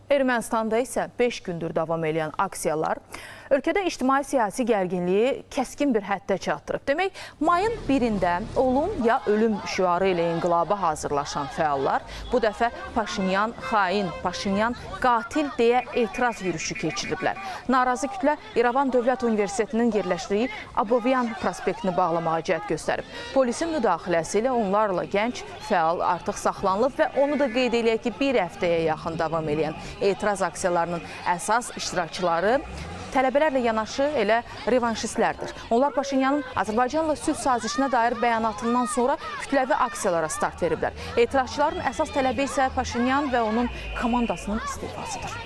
Ermənistanda isə 5 gündür davam edən aksiyalar ölkədə ictimai-siyasi gərginliyi kəskin bir həddə çatdırıb. Demək, mayın 1-də olum ya ölüm şüarı ilə inqilaba hazırlaşan fəallar bu dəfə "Paşinyan xain, Paşinyan qatil" deyə etiraz yürüşü keçiriblər. Narazı kütlə İrəvan Dövlət Universitetinin yerləşdiyi Abovyan prospektini bağlamağa cəhd göstərib. Polisin müdaxiləsi ilə onlarla gənc fəal artıq saxlanılıb və onu da qeyd eləyək ki, bir həftəyə yaxın davam edən etiraz aksiyalarının əsas iştirakçıları tələbələrlə yanaşı elə revanşistlərdir. Onlar Paşinyanın Azərbaycanla sülh sazişinə dair bəyanatından sonra kütləvi aksiyalara start veriblər. Etirazçıların əsas tələbi isə Paşinyan və onun komandasının istifasıdır.